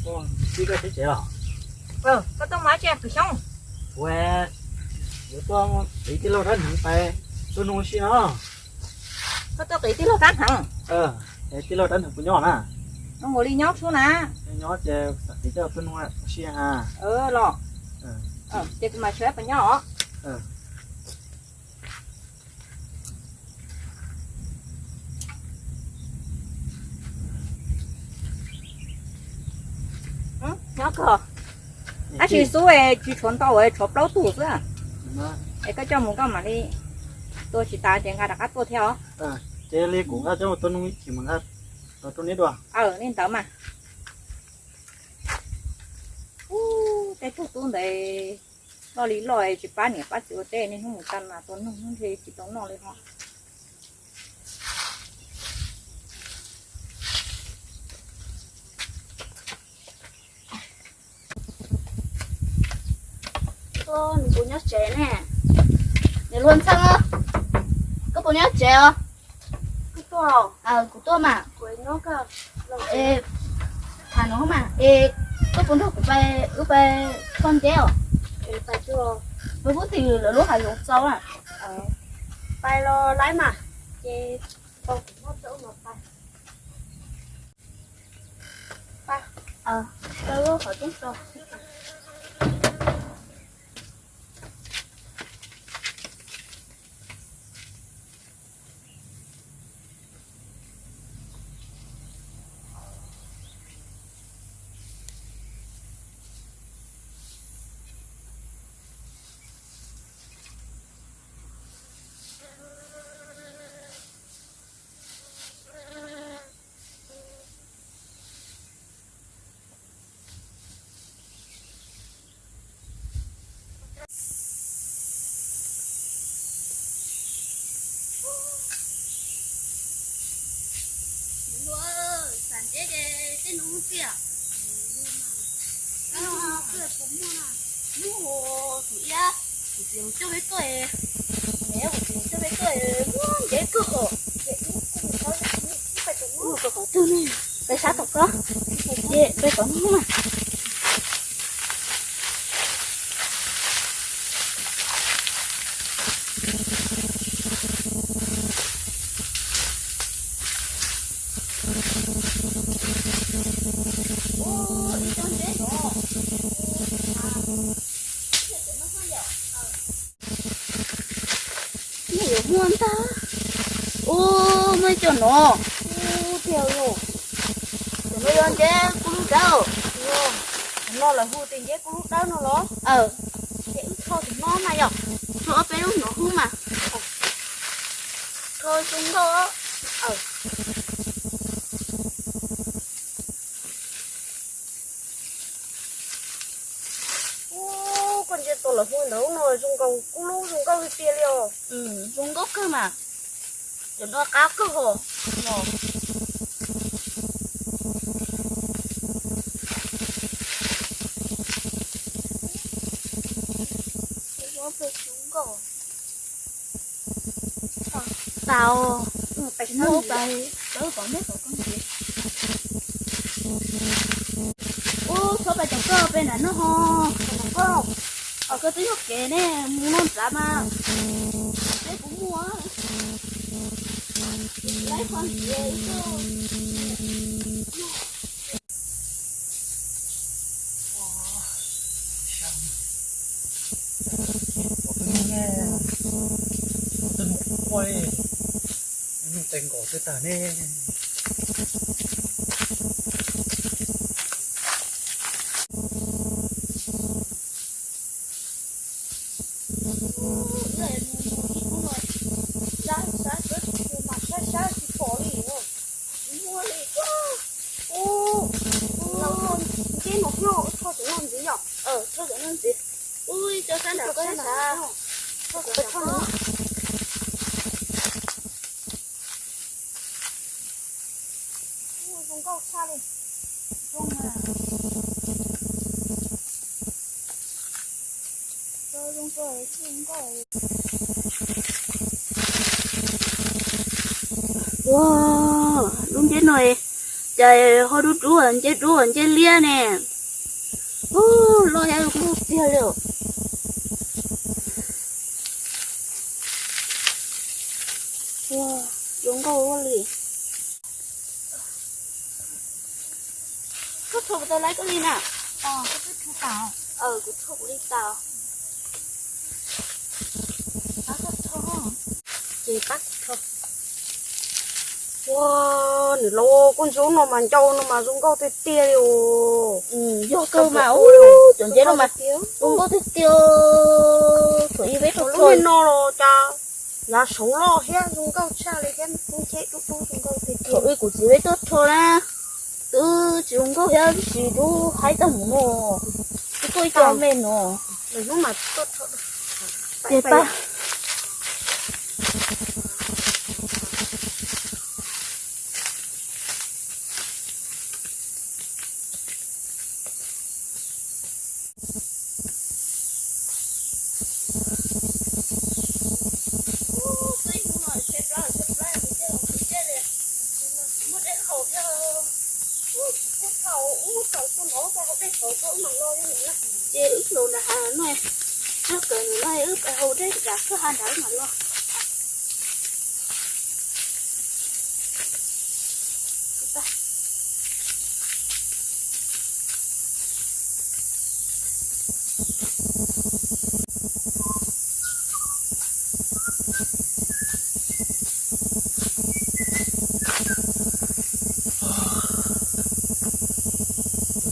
Txib koj teb tsev los? Koj tuaj mus ua dab tsi kwv Xyoob? Kuv yuav tuaj qiv tij laug Dab Hneev pais tua noog si no. Koj tuaj qiv tij laug Dab Hneev? Tij laug Dab Hneev puas nyob na? Nws ua li nyob xwb na. Nyob ces qiv coj tua noog si ha. Los, ces kuv mam sawv pais nyob os. Nyob kawg. Tab sis xub es tsis tshuav ntau, tshuav plaub tug xwb. Es koj coj mus koj mam li tua tsis tas ces nqa rov qab tuaj thiab os. Ces li kuv nqa coj mus tua noog ib chim mas nqa los rau neb dua. Li ntawd mas. Ub, tej tug tub ntawd loj li loj tsis pab niam pab txiv ua teb, niaj hnub mus tag mas tua noog ntshe tsis tau noj li ho. Nws puas nyob tsev ne? Niam Luag Ntxhee, koj puas nyob tsev os? Kuv tuaj mas. Tham no mas, es koj puas nrog kuv pais, wb pais tho nceb os? Peb pub tim lawv lub hav zoov txaus na. Pais los laib mas, ces tau kuv muab rau ub no pais. Hnub tus iab, kuv txiv coj peb tuaj, kuv txiv coj peb tuaj muab nceb kawg hos. Ua qhov twg ne? Peb sab tom ko, peb tom no. Nej yuav muaj ntag. Ub, muaj ib co no. Ub, tiag los. Cov no yog nceb kub lub dawb. Cov no lawv hu tias nceb kub lub dawb no los? Ces wb tho cov no mas yom. Tho ob peb lub no hub mas. Tho zoo nkauj. Ub, koj ntsia tus lawv hu ntawd no zoo nkaus kub lub zoo nkauj tiag tiag li os. Zoo nkauj kawg mas. Cov no qab kawg hos. Tau, peb pais pab neb tom koj ntxiv. Ub, txhob pais tom koj, peb nram no ho. Tom koj, koj twb yog kev ne, mus no nrad mas. Peb puas muaj, laib qhov ntxiv ib tug. Ua, tus nus quaj li, nus tes nkaum twg tag ne. Ua, ib hnub no, sab sab sab tsis pom li. Muaj li, ua, ua, ntej no nyob, tho cov no ntxiv yom. Tho cov no ntxiv. Ua, ib co sab nram ko, sab nram ko. Ua, zoo nkauj tshaj li. Zoo na. Ua, lub nceb no es Cas ho dub dub nce dub nce liab ne. Ub, loj thiab kuj tiag li. Ua, zoo nkauj ua li. Koj rho puas tau lawv koj li na? Kuv rho kuv li tau. Ces pab kuv rho. Ua, nws los koj ntsuab no mas ncau no mas zoo nkauj tiag tiag li os. Yog kawg mas, cov nceb no mas zoo nkauj tiag tiag. Thaum ib peb rho lub no los cas yav saud loj thiab zoo nkauj tshaj li thiab, lub nceb dub dub zoo nkauj tiag tiag. Thaum ib kuv txiv peb tuaj rho na, twb tsis zoo nkauj thiab, tsis dub haib tag mus no. Twb tuaj ib co me no. Ces pab. Ces wb hluas nram hav no, txog kawm nws no wb pais haus dej rau kawg hav nrad mas los.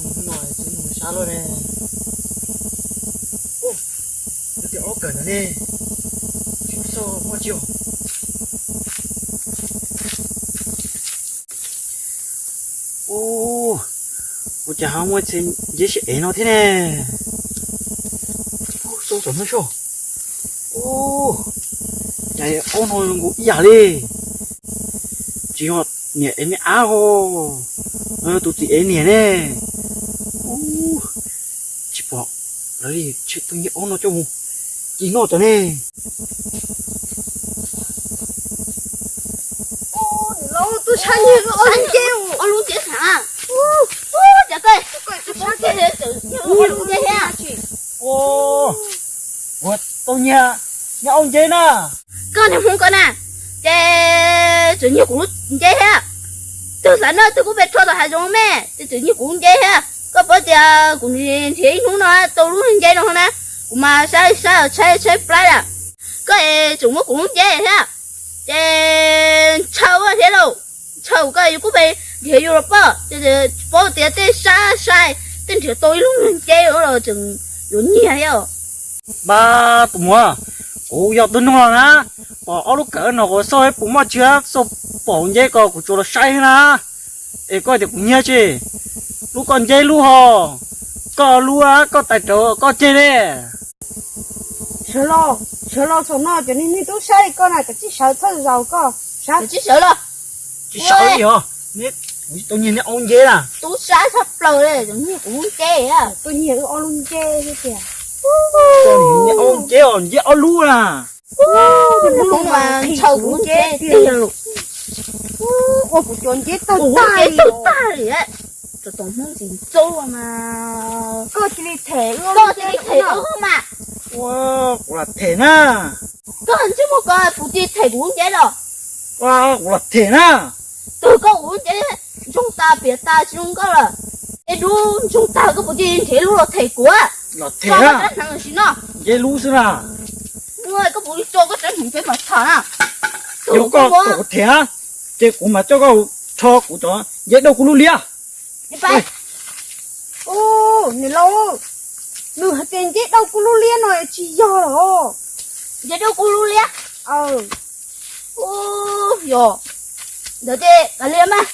Hnub no tsis mus sab lawm ne. Ub, lub tiaj ob kawm no ne. Tsis xauj muaj tsis os. Ub, ua cas ho muaj txhia nceb sib ev no thiab ne? Ub, xauj tom no soj. Ub, cas ob no zoo nkaus ib yam li. Tsis yog niam ev me ab os, no yog tus txiv ev niam ne. Ub, tsis pom lawv li, tshem tus niag ob no coj mus ci noj tso ne. Tus sab nyiag ob lub nceb, ob lub nceb xav. Ub, ub, cas koj, tus sab nyiag ob lub nceb thiab. Ua, ua tau nyiag, nyiag ob nceb na. Koj niag Hmoob koj na, ces tseem nyiag kuv lub nceb thiab. Twg xav noj twg kuj pes rho tom hav zoov me, ces tseem nyiag kuv lub nceb thiab. Koj paub tias kuv nrhiav ib hnub no tau lub nceb no na, kuv mas saib saib tshaib tshaib plab lawm. Koj es tseem muab kuv lub nceb thiab, ces ntshaw thiab lauj. Ntshaw koj yus kuj pes nrhiav yus los pom, ces paub tias tej sab sai, tej nrhiav tau ib lub nceb los tseem yuav nyiag thiab. Npab tus muam, kuv yog tus nug los na, pom ob lub kawm no kuv xauj puas muaj tsis xauj pom nceb ko kuv tsuas los saib xwb na. Es koj tias kuv nyiag tsis, lub koj nceb lub ho, koj lub koj tais rav koj ceg li. Sawv los, sawv los saum no cov niag tub sab li koj na, kav tsij sawv txhawj zaus koj. Kav tsij sawv los. Tsis sawv li os, neb tau nyiag neb ob nceb na. Tub sab tshaj plaws li, nyiag kuv lub nceb. Tuaj nyiag wb ob lub nceb thiab tiag. Koj nyiag ob nceb os, nceb ob lub na. Hnub mas ntshaw kuv lub nceb tiag. Ua kuv cov nceb tawg tag li. Tau tom Hmoob ntxim ntxub mas. Koj cia li them, koj cia li them mas. Ua, kuv lam them na. Koj ntsej muag ko, kuv cia li them kuv lub nceb los. Ua, kuv lam them na. Twg koj kuv lub nceb ntsoog tas piam tas tsis zoo nkauj lawm. Nceb dub ntsoog tag koj puas cia li nrhiav lub los them kuv? Los them na. Koj rab hneev los sis no. Nceb lub xwb na. Koj puas tso koj rab hneev peb mam tham na. Yog koj kom kuv them, ces kuv mam coj koj rho kuv cov nceb dauj kua lub liab. Niam laus, nws hais tias nceb dauj kua lub liab no tsis yog los. Nceb dauj kua lub liab. Yog, ntawd ces kav liam mas.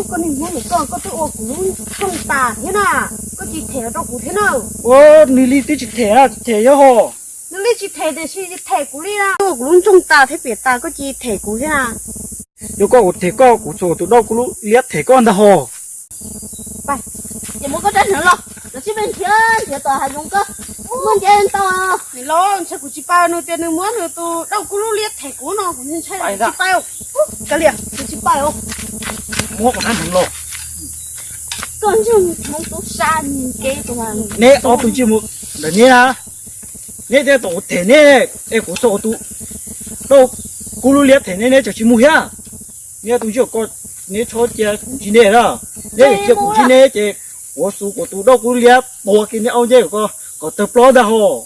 Koj niag Hmoob nws koj, koj twb ua kuv lub ntsoog tas thiab na, koj tsis them los rau kuv thiab na. Ua, nws li twb tsis them, tsis them yog ho. Nws li tsis them tiam sis them kuv li na. Ua kuv lub ntsoog tas thiab piam tas koj tsis them kuv thiab na. Yog koj kuv them koj, kuv txuas tus dauj kua lub liab them koj ntag ho. Ces muab koj rab hneev los, los sib peb nrhiav nrhiav tom hav zoov koj muaj nce ntau. Niam laus, ntshe kuv tsis pais, nws tias nws muab nws tus dauj kub lub liab them kuv no, kuv ntshai tsis pais. Kav liam, kuv tsis pais os. Muab kuv rab hneev los. Koj ntseeg Hmoob tub sab nkev tus. Neb ob tug ntsej muag ntawm neb na, neb thiaj tau kuv them neb, es kuv txog ua tus dauj kub lub liab them neb, neb tseem tsis mus thiab. Neb tus ntsej ko, neb txhob cia kuv ntsib neb na. Neb cia kuv ntsib neb ces kuv xuas kuv tus dauj kub liab tua kiag neb ob nceb ko kom tawg plaub ntag hos.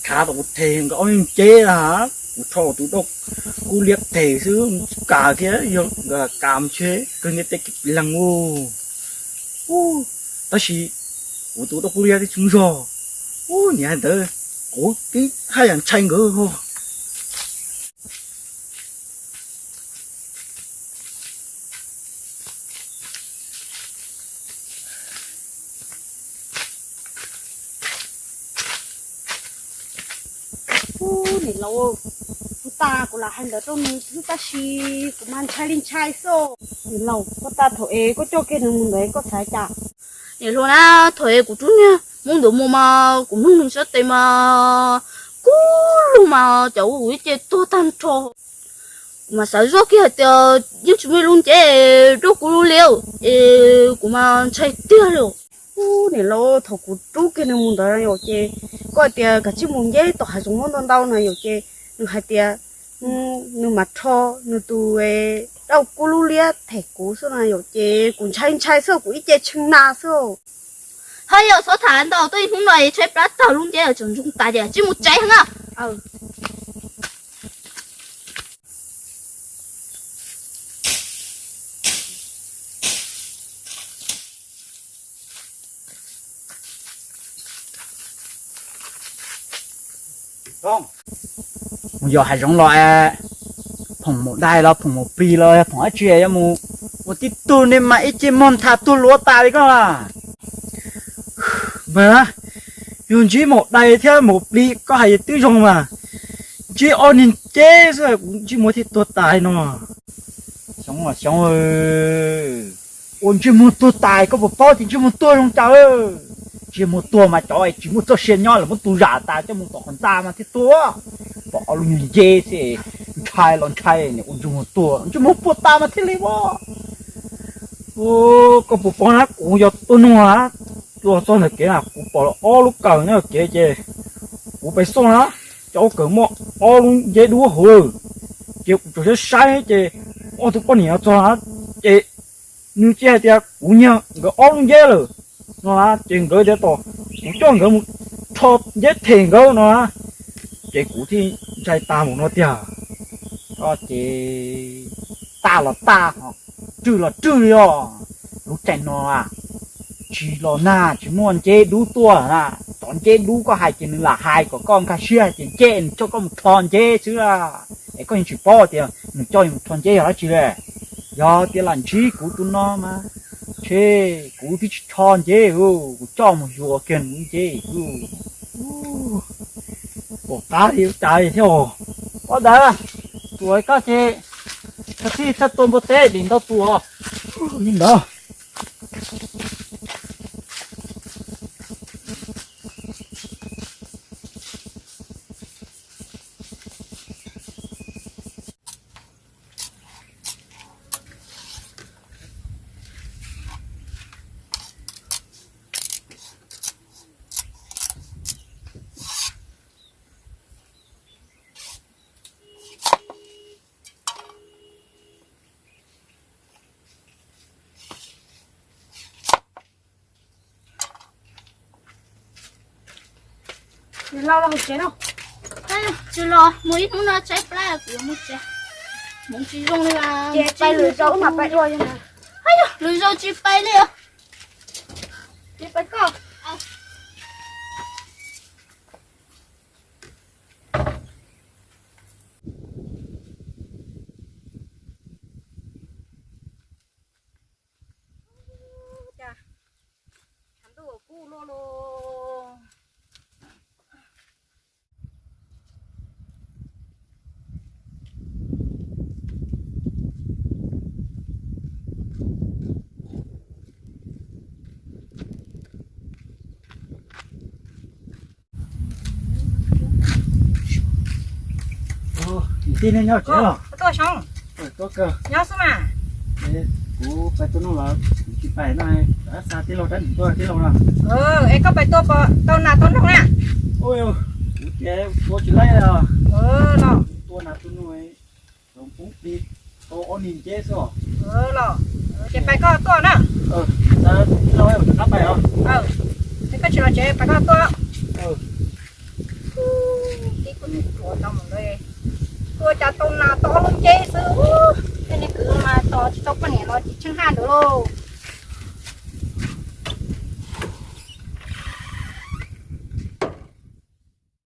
Khav tau kuv them nkawd ob nceb na, kuv rho tus dauj kub liab them xwb, tsis kam thiab, yog nkawd kam ntshe kawg ntiaj teb kev leeg ua. Tab sis kuv tus dauj kub liab twb tsis muaj zog. Ub, niam ntawd, kuv twb haj yam ntshai nkawd. Ub, niam laus, puag ta kuv lam hais ntawd rau nws xwb tab sis kuv mas ntshai li ntshai xwb. Niam laus, puag ta thaum es koj coj kiag nws mus ntawd koj xav cas? Niam hluas na, thaum es kuv rub niag Hmoob ntawd mus mas kuv mloog nws sab tes mas kub lug mas cov ua kuv ib ce tuag tag nrho. Kuv mas xav zoj kiag hais tias yeej tsis muaj ib lub nce rau kuv lub liab es kuv mas ntshai tiag li. Ub, niam laus, thaum kuv rub kiag nws mus ntawd yom ces koj hais tias kav tsij mus nceb tom hav zoov ntau ntau no yom ces nws hais tias nws mas rho nws tus dauj kub lub liab them kuv xwb no yom ces kuv ntshai ntshai xwb, kuv ib ce tshee na xwb. Ho yog txhob tham ntau, tuaj ib hnub no tshaib plab tag lub nceb tseem ntsoog tas ces tsij mus tsev heev na. Mus yos hav zoov los, phoom maum dais los phoom maum plis los phoom dab tsi yuav mus ua tib tug nej mas ib ce mog ntha tuag luav tas li koj. Mas yog ntsib maum dais thiab maum plis koj hais twb zoo mas, ntsib ob niag nceb xwb kuv ntsej muag thiaj tuag tas no. Xyoob, xyoob, ua ntsej muag tuag tas koj puas paub tias ntsej muag tuag zoo cas? Ntsej muag tuag mas cov tsis muaj txoj sia nyob lawm muab tus zam tas coj mus tom qhov ntxa mas thiaj tuag. Pom ob lub nyuag nceb xwb ntshai los ntshai, ua ntsej muag tuag, ntsej muag puag ta mas thiaj li ua. Koj puas paub na, kuv yog tuaj nug na, tuaj txog ntawm kev na kuv pom ob lub kawm nyob kev ces kuv pem xauj na, cov kawm muaj ob lub nceb dub hauv lawm. Ces kuv tseem saib saib ces ob tug poj niam txog na, ces nws cia hais tias kuv nyiag nkawd ob lub nceb lawm no na, ces nkawd tias tom kuv coj nkawd mus rho nceb them nkawd no na, ces kuv thiaj ntshai tas mus no tiag. Ces tag los tag, rwg los rwg li os. Lub caij no tsis los nag tsis muaj nceb dub tuaj na. Cov nceb dub koj hais ces nws lam hais kom koj nkag siab hais tias nce nws coj koj mus rho nceb xwb a. Es koj yeej tsis paub tias nws coj yus mus rho nceb yog dab tsi li. Yog tias lam ntsib kuv tus no mas, ntshe kuv twb tsis rho nceb, kuv coj mus yuav kiag nws nceb. Pom qab li cas li thiab os. Poj ntawd, tuam koj ces koj thiaj txhaj tua npua teb dim ntau tuam li ntawd. Nws los los hauv tsev no. Tsis los, mus ib hnub no tshaib plab kuv yuav mus tsev. Hmoov tsis zoo li. Ces pais lwm zaus wb mam pais dua. Yog lwm zaus tsis pais li os. Ces pais koj. Tij, nej nyob tsev los? Tuaj xyoo. Tuaj kawg. Nyob xwb mas. Kuv pais tua noog los kuv tsis pais no, xa tij laug rab ntim tuaj tij laug no. Es koj pais tua tau nas tau noog na? Kuv tias tua tsis laib os. Los tua nas tua noog, poob plig tau ob niag nceb xwb os. Los ces pais koj tuaj na. Xa tij laug rov qab pais os. Es koj tsis los tsev pais koj tuaj. Tib kuj tua tau mus ntawd, tua cas tau nas tau ob lub nceb xwb. Tej niag kwv mas tos tsis tau poj niam los tsis tsheej haj ntawd lauj.